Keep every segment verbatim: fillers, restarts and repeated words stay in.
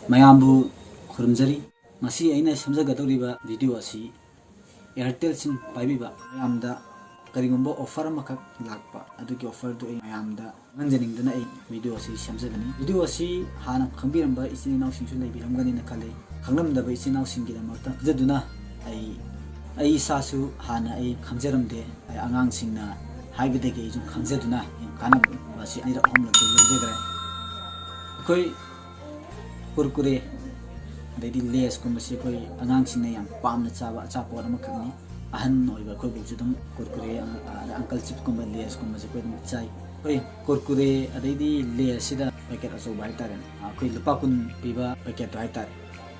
ꯃꯌꯥꯝꯕꯨ ꯈꯨꯔꯨꯝꯖꯔꯤ꯫ ꯉꯁꯤ ꯑꯩꯅ ꯁꯦꯝꯖꯒꯗꯧꯔꯤꯕ video ꯑꯁꯤ Airtel SIM ꯄꯥꯏꯕꯤꯕ ꯃꯌꯥꯝꯗ ꯀꯔꯤꯒꯨꯝꯕ offer ꯑꯃꯈꯛ ꯂꯥꯛꯄ, ꯑꯗꯨꯒꯤ offer ꯗꯨ ꯑꯩ ꯃꯌꯥꯝꯗ ꯈꯪꯍꯟꯖꯅꯤꯡꯗꯨꯅ ꯑꯩ video ꯑꯁꯤ ꯁꯦꯝꯖꯕꯅꯤ꯫ Video ꯑꯁꯤ ꯍꯥꯟꯅ ꯈꯪꯕꯤꯔꯝꯕ ꯏꯆꯤꯟ ꯏꯅꯥꯎꯁꯤꯡꯁꯨ ꯂꯩꯕꯤꯔꯝꯒꯅꯤꯅ ꯈꯜꯂꯤ꯫ ꯈꯪꯂꯝꯗꯕ ꯏꯆꯤꯟ ꯏꯅꯥꯎꯁꯤꯡꯒꯤꯗꯃꯛꯇ ꯈꯪꯖꯗꯨꯅ ꯑꯩ, ꯑꯩ ꯏꯁꯥꯁꯨ ꯍꯥꯟꯅ ꯑꯩ ꯈꯪꯖꯔꯝꯗꯦ꯫ ꯑꯩ ꯑꯉꯥꯡꯁꯤꯡꯅ ꯍꯥꯏꯕꯗꯒꯤ ꯑꯩꯁꯨ ꯈꯪꯖꯗꯨꯅ ꯀꯥꯟꯅꯕ ꯑꯁꯤ ꯑꯅꯤꯔꯛ ꯑꯍꯨꯝꯂꯛꯇꯤ ꯂꯧꯖꯈ꯭ꯔꯦ꯫ ꯑꯩꯈꯣꯏ ꯀꯨꯔꯀꯨꯔꯦ ꯑꯗꯩꯗꯤ Lays ꯀꯨꯝꯕꯁꯤ ꯑꯩꯈꯣꯏ ꯑꯉꯥꯡꯁꯤꯡꯅ ꯌꯥꯝ ꯄꯥꯝꯅ ꯆꯥꯕ ꯑꯆꯥꯄꯣꯠ ꯑꯃꯈꯛꯅꯤ꯫ ꯑꯍꯟ ꯑꯣꯏꯕ ꯑꯩꯈꯣꯏꯐꯥꯎꯁꯨ ꯑꯗꯨꯝ ꯀꯨꯔꯀꯨꯔꯦ, ꯑꯪ-, ꯑ, Uncle Chips ꯀꯨꯝꯕ, Lays ꯀꯨꯝꯕꯁꯦ ꯑꯩꯈꯣꯏ ꯑꯗꯨꯝ ꯆꯥꯏ꯫ ꯑꯩꯈꯣꯏ ꯀꯨꯔꯀꯨꯔꯦ ꯑꯗꯩꯗꯤ Lays ꯁꯤꯗ packet ꯑꯆꯧꯕ ꯍꯥꯏꯇꯥꯔꯦꯅꯦ, ꯑꯩꯈꯣꯏ ꯂꯨꯄꯥ ꯀꯨꯟ ꯄꯤꯕ packet ꯇꯣ ꯍꯥꯏꯇꯥꯔꯦ,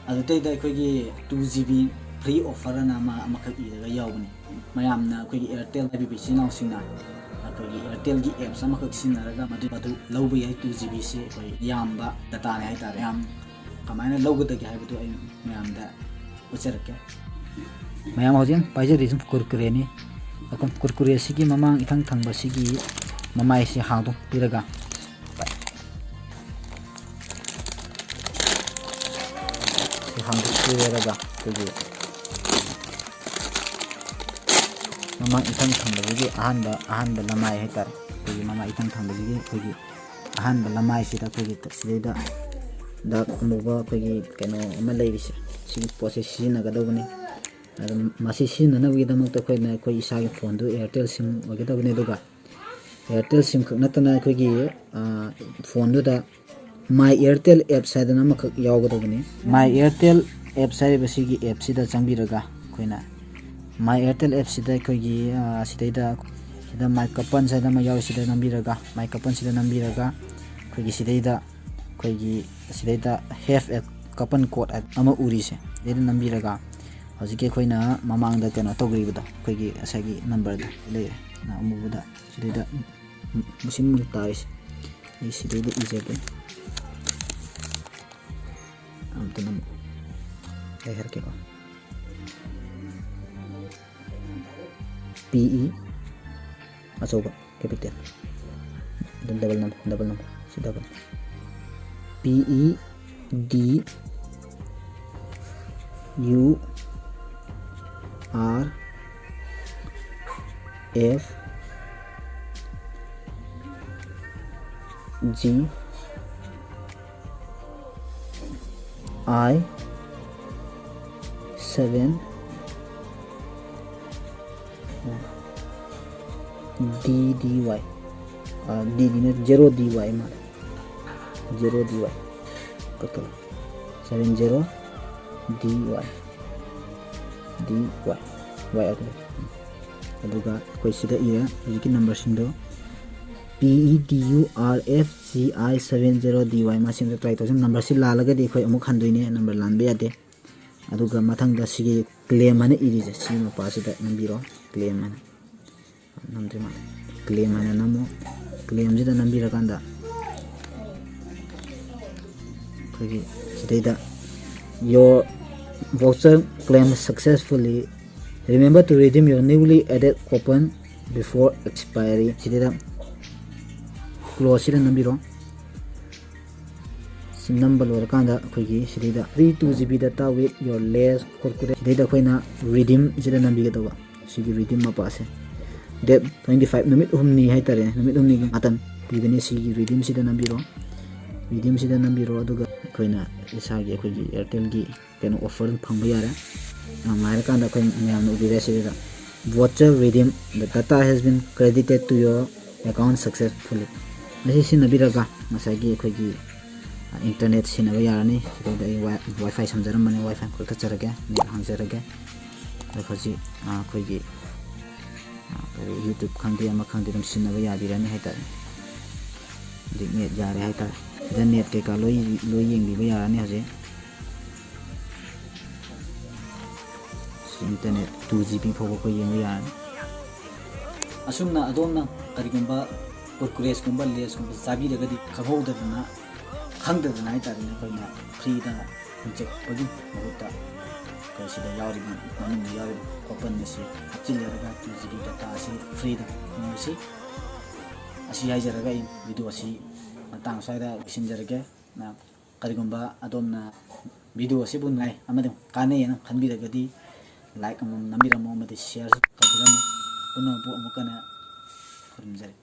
ꯑꯗꯨꯗꯩꯗ ꯑꯩꯈꯣꯏꯒꯤ two G B free offer ꯑꯅ ꯑꯃ, ꯑꯃꯈꯛ ꯏꯔꯒ ꯌꯥꯎꯕꯅꯤ꯫ ꯃꯌꯥꯝꯅ ꯑꯩꯈꯣꯏꯒꯤ Airtel ꯄꯥꯏꯕꯤꯕ ꯏꯆꯤꯟ ꯏꯅꯥꯎꯁꯤꯡꯅ ꯑꯩꯈꯣꯏꯒꯤ Airtel ꯒꯤ apps ꯑꯃꯈꯛ ꯁꯤꯖꯤꯟꯅꯔꯒ ꯃꯗꯨ, ꯃꯗꯨ ꯂꯧꯕ ꯌꯥꯏ꯫ Two G B ꯁꯦ ꯑꯩꯈꯣꯏ ꯌꯥꯝꯕ data ꯅꯦ ꯍꯥꯏꯇꯥꯔꯦ꯫ ꯌꯥꯝ ꯀꯃꯥꯏꯅ ꯂꯧꯒꯗꯒꯦ ꯍꯥꯏꯕꯗꯨ ꯑꯩ ꯃꯌꯥꯝꯗ ꯎꯠꯆꯔꯛꯀꯦ꯫ ꯃꯌꯥꯝ ꯍꯧꯖꯤꯛ ꯄꯥꯏꯖꯔꯤꯁꯤ ꯀꯨꯔꯀꯨꯔꯦꯅꯤ꯫ ꯑꯩꯈꯣꯏ ꯀꯨꯔꯀꯨꯔꯦꯁꯤꯒꯤ ꯃꯃꯥꯡ ꯏꯊꯪ ꯊꯪꯕꯁꯤꯒꯤ ꯃꯃꯥꯏꯁꯤ ꯍꯥꯡꯗꯣꯛꯄꯤꯔꯒ, ꯁꯤ ꯍꯥꯡꯗꯣꯛꯄꯤꯔꯒ ꯑꯩꯈꯣꯏꯒꯤ ꯃꯃꯥꯡ ꯏꯊꯪ ꯊꯪꯕꯁꯤꯒꯤ ꯑꯍꯥꯟꯕ, ꯑꯍꯥꯟꯕ ꯂꯃꯥꯏ ꯍꯥꯏꯇꯥꯔꯦ, ꯑꯩꯈꯣꯏꯒꯤ ꯃꯃꯥꯡ ꯏꯊꯪ ꯊꯪꯕꯁꯤꯒꯤ ꯑꯩꯈꯣꯏꯒꯤ ꯑꯍꯥꯟꯕ ꯂꯃꯥꯏꯁꯤꯗ ꯑꯩꯈꯣꯏꯒꯤ ꯁꯤꯗꯩꯗ dark ꯑꯃꯨꯕ ꯑꯩꯈꯣꯏꯒꯤ ꯀꯩꯅꯣ ꯑꯃ ꯂꯩꯔꯤꯁꯦ, ꯁꯤꯒꯤ ꯄꯣꯠꯁꯦ ꯁꯤꯖꯤꯟꯅꯒꯗꯧꯕꯅꯤ꯫ ꯑꯗꯨꯝ ꯃꯁꯤ ꯁꯤꯖꯤꯟꯅꯅꯕꯒꯤꯗꯃꯛꯇ ꯑꯩꯈꯣꯏꯅ ꯑꯩꯈꯣꯏ ꯏꯁꯥꯒꯤ phone ꯗꯨ Airtel SIM ꯑꯣꯏꯒꯗꯕꯅꯤ꯫ ꯑꯗꯨꯒ Airtel SIM ꯈꯛ ꯅꯠꯇꯅ ꯑꯩꯈꯣꯏꯒꯤ, ꯑ, phone ꯗꯨꯗ My Airtel apps ꯍꯥꯏꯗꯅ ꯑꯃꯈꯛ ꯌꯥꯎꯒꯗꯕꯅꯤ꯫ My Airtel apps ꯍꯥꯏꯔꯤꯕ ꯁꯤꯒꯤ app ꯁꯤꯗ ꯆꯪꯕꯤꯔꯒ ꯑꯩꯈꯣꯏꯅ My Airtel apps ꯁꯤꯗ ꯑꯩꯈꯣꯏꯒꯤ, ꯑ, ꯁꯤꯗꯩꯗ, ꯁꯤꯗ My Coupons ꯍꯥꯏꯗꯅ ꯑꯃ ꯌꯥꯎꯔꯤ, ꯁꯤꯗ ꯅꯝꯕꯤꯔꯒ, My Coupons ꯁꯤꯗ ꯅꯝꯕꯤꯔꯒ ꯑꯩꯈꯣꯏꯒꯤ ꯁꯤꯗꯩꯗ, ꯑꯩꯈꯣꯏꯒꯤ ꯁꯤꯗꯩꯗ Have a Coupon Code ꯑꯃ ꯎꯔꯤꯁꯦ, ꯁꯤꯗꯩꯗ ꯅꯝꯕꯤꯔꯒ ꯍꯧꯖꯤꯛꯀꯤ ꯑꯩꯈꯣꯏꯅ ꯃꯃꯥꯡꯗ ꯀꯩꯅꯣ ꯇꯧꯈ꯭ꯔꯤꯕꯗꯣ, ꯑꯩꯈꯣꯏꯒꯤ ꯉꯁꯥꯏꯒꯤ number ꯗꯣ ꯂꯩꯔꯦ, ꯑ, ꯑꯃꯨꯕꯗ ꯁꯤꯗꯩꯗ ꯃꯁꯤꯡ ꯇꯥꯔꯤꯁꯦ ꯑꯩ ꯁꯤꯗꯩꯗ ꯏꯖꯒꯦ꯫ ꯑꯝꯇ ꯅꯝꯃꯨ꯫ ꯑꯩ ꯍꯥꯏꯔꯛꯀꯦꯀꯣ꯫ P E ꯑꯆꯧꯕ capital꯫ ꯑꯗꯨꯝ double ꯅꯝꯃꯨ, double ꯅꯝꯃꯨ꯫ ꯁꯤ double꯫ P E D U R F G I seven D D Y, D D ꯅ zero D Y ꯃꯥꯜꯂꯦ, zero D Y꯫ ꯀꯛꯊꯠꯂꯣ꯫ Seven zero D Y, D Y, Y ꯑꯗꯨ꯫ ꯑꯗꯨꯒ ꯑꯩꯈꯣꯏ ꯁꯤꯗ ꯏꯔꯦ ꯍꯧꯖꯤꯛꯀꯤ ꯅꯝꯕꯔꯁꯤꯡꯗꯣ, P E D U R F G I seven zero D Y꯫ ꯃꯁꯤꯡꯗ try ꯇꯧꯁꯤ꯫ ꯅꯝꯕꯔꯁꯤ ꯂꯥꯜꯂꯒꯗꯤ ꯑꯩꯈꯣꯏ ꯑꯃꯨꯛ ꯍꯟꯗꯣꯏꯅꯦ, ꯅꯝꯕꯔ ꯂꯥꯟꯕ ꯌꯥꯗꯦ꯫ ꯑꯗꯨꯒ ꯃꯊꯪꯗ ꯁꯤꯒꯤ claim ꯍꯥꯏꯅ ꯏꯔꯤꯁꯦ, ꯁꯤ ꯃꯄꯥꯁꯤꯗ ꯅꯝꯕꯤꯔꯣ, claim ꯍꯥꯏꯅ꯫ ꯅꯝꯗ꯭ꯔꯤ ꯃꯥꯜꯂꯦ꯫ Claim ꯍꯥꯏꯅ ꯅꯝꯃꯣ꯫ Claimꯁꯤꯗ ꯅꯝꯕꯤꯔꯀꯥꯟꯗ ꯑꯩꯈꯣꯏꯒꯤ ꯁꯤꯗꯩꯗ "Your voucher claim successfully. Remember to redeem your newly added coupon before expiry"꯫ ꯁꯤꯗꯩꯗ closeꯁꯤꯗ ꯅꯝꯕꯤꯔꯣ꯫ ꯁꯤ ꯅꯝꯕ ꯂꯣꯏꯔꯀꯥꯟꯗ ꯑꯩꯈꯣꯏꯒꯤ ꯁꯤꯗꯩꯗ "Free two G B data with your latest coupon"꯫ ꯁꯤꯗꯩꯗ ꯑꯩꯈꯣꯏꯅ redeemꯁꯤꯗ ꯅꯝꯕꯤꯒꯗꯧꯕ꯫ ꯁꯤꯒꯤ redeem ꯃꯄꯥꯁꯦ date twenty five, ꯅꯨꯃꯤꯠ ꯍꯨꯝꯅꯤ ꯍꯥꯏꯇꯥꯔꯦ, ꯅꯨꯃꯤꯠ ꯍꯨꯝꯅꯤꯒꯤ ꯃꯇꯝ ꯄꯤꯕꯅꯦ꯫ ꯁꯤꯒꯤ redeemꯁꯤꯗ ꯅꯝꯕꯤꯔꯣ꯫ Redeemꯁꯤꯗ ꯅꯝꯕꯤꯔꯣ, ꯑꯗꯨꯒ ꯑꯩꯈꯣꯏꯅ ꯏꯁꯥꯒꯤ, ꯑꯩꯈꯣꯏꯒꯤ Airtelꯒꯤ ꯀꯩꯅꯣ offer ꯐꯪꯕ ꯌꯥꯔꯦ꯫ ꯑ, ꯉꯥꯏꯔꯀꯥꯟꯗ ꯑꯩꯈꯣꯏ ꯃꯌꯥꯝꯅ ꯎꯕꯤꯔꯦ ꯁꯤꯗ "Voucher redeem, the data has been credited to your account successfully"꯫ ꯃꯁꯤ ꯁꯤꯖꯤꯟꯅꯕꯤꯔꯒ ꯉꯁꯥꯏꯒꯤ ꯑꯩꯈꯣꯏꯒꯤ, ꯑ, internet ꯁꯤꯖꯤꯟꯅꯕ ꯌꯥꯔꯅꯤ꯫ ꯁꯤꯗꯩꯗ ꯑꯩ wi-, WiFi ꯁꯝꯖꯔꯝꯕꯅꯦ, WiFi ꯀꯛꯊꯠꯆꯔꯒꯦ, net ꯍꯥꯡꯖꯔꯒꯦ꯫ ꯑꯗꯣ ꯍꯧꯖꯤꯛ, ꯑ, ꯑꯩꯈꯣꯏꯒꯤ, ꯑ, ꯀꯔꯤ, YouTube ꯈꯪꯗꯦ, ꯑꯃ ꯈꯪꯗꯦ, ꯑꯗꯨꯝ ꯁꯤꯖꯤꯟꯅꯕ ꯌꯥꯕꯤꯔꯅꯤ ꯍꯥꯏꯇꯥꯔꯦ꯫ ꯍꯧꯖꯤꯛ net ꯌꯥꯔꯦ ꯍꯥꯏꯇꯥꯔꯦ꯫ ꯁꯤꯗ net ꯀꯩꯀꯥ ꯂꯣꯏ, ꯂꯣꯏ ꯌꯦꯡꯕꯤꯕ ꯌꯥꯔꯅꯤ ꯍꯧꯖꯤꯛ꯫ ꯁꯤ internet two G B ꯐꯥꯎꯕ ꯑꯩꯈꯣꯏ ꯌꯦꯡꯕ ꯌꯥꯔꯅꯤ꯫ ꯑꯁꯨꯝꯅ ꯑꯗꯣꯝꯅ ꯀꯔꯤꯒꯨꯝꯕ Kurkureꯁꯀꯨꯝꯕ Laysꯀꯨꯝꯕ ꯆꯥꯕꯤꯔꯒꯗꯤ ꯈꯪꯍꯧꯗꯗꯅ, ꯈꯪꯗꯗꯅ ꯍꯥꯏꯇꯥꯔꯦꯅꯦ, ꯑꯩꯈꯣꯏꯅ freeꯗ ꯍꯨꯟꯆꯠꯄꯒꯤ ꯃꯍꯨꯠꯇ ꯑꯩꯈꯣꯏ ꯁꯤꯗ ꯌꯥꯎꯔꯤꯕ, ꯃꯅꯨꯡꯗ ꯌꯥꯎꯔꯤꯕ coupon ꯑꯁꯤ ꯍꯥꯞꯆꯤꯜꯂꯔꯒ two G B data ꯑꯁꯤ freeꯗ ꯐꯪꯍꯧꯁꯤ꯫ ꯑꯁꯤ ꯍꯥꯏꯖꯔꯒ ꯑꯩ video ꯑꯁꯤ ꯃꯇꯥꯡ ꯁ꯭ꯋꯥꯏꯗ ꯂꯣꯏꯁꯤꯟꯖꯔꯒꯦ꯫ ꯃꯌꯥꯝ ꯀꯔꯤꯒꯨꯝꯕ ꯑꯗꯣꯝꯅ video ꯑꯁꯤꯕꯨ ꯅꯨꯡꯉꯥꯏ ꯑꯃꯗꯤ ꯀꯥꯟꯅꯩ ꯍꯥꯏꯅ ꯈꯟꯕꯤꯔꯒꯗꯤ like ꯑꯃꯃꯝ ꯅꯝꯕꯤꯔꯝꯃꯨ ꯑꯃꯗꯤ shareꯁꯨ ꯇꯧꯕꯤꯔꯝꯃꯨ꯫ ꯄꯨꯝꯅꯃꯛꯄꯨ ꯑꯃꯨꯛꯀ ꯍꯟꯅ ꯈꯨꯔꯨꯝꯖꯔꯤ꯫